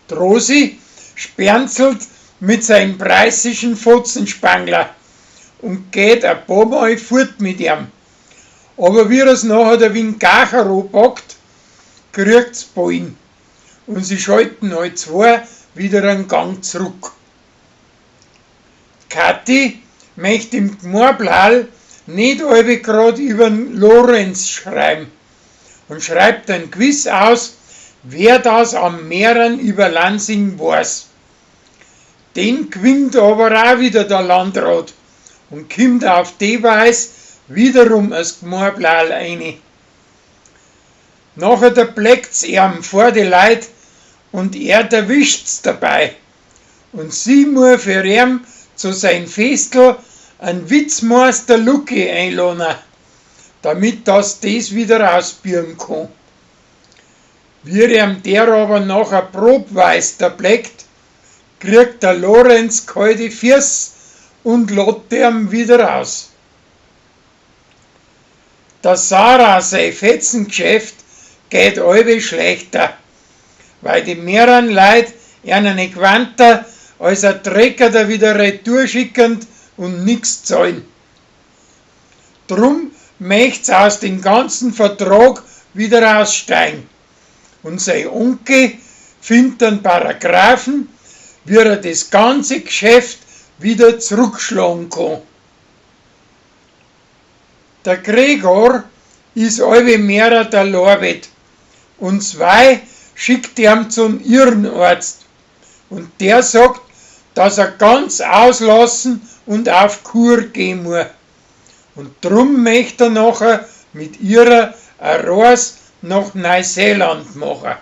D'Rosi spernzelt mit sein preißischen Fotzenspangler und geht a paar Mal furt mit ihm. Aber wie er's nachher a wing gacher anpackt, kriegt's Ballen und sie schalten all zwei wieder einen Gang zurück. Kathi möcht im Gmorblal nicht allbe grad übern Lorenz schreiben und schreibt dann gewiss aus, wer das am mehreren über Lansing weiß. Den gewinnt aber auch wieder der Landrat und kommt auf die Weise wiederum as Gmorblal eine. Nachher da bleckt's ihm vor die Leut und er erwischt's dabei. Und sie muss für ihn zu sein Festl einen Witzmeister Lucki einladen, damit das des wieder ausbieren kann. Wie ihm der aber nachher probweis da bleckt, kriegt der Lorenz kalte Füß und lädt ihm wieder aus. Der Sarah sein Fetzengeschäft geht allbe schlechter, weil die mehreren Leut einer nicht gewandter als a Trecker da wieder retour schickend und nix zahlen. Drum möcht's aus dem ganzen Vertrag wieder aussteigen. Und sein Onkel findet einen Paragraphen, wie er das ganze Geschäft wieder zurückschlagen kann. Der Gregor is allbe mehrer der Larbet und zwei schickt ihm zum Irrenarzt und der sagt, dass er ganz auslassen und auf Kur gehen muss. Und drum möcht er nachher mit ihrer a Reis nach Neuseeland machen.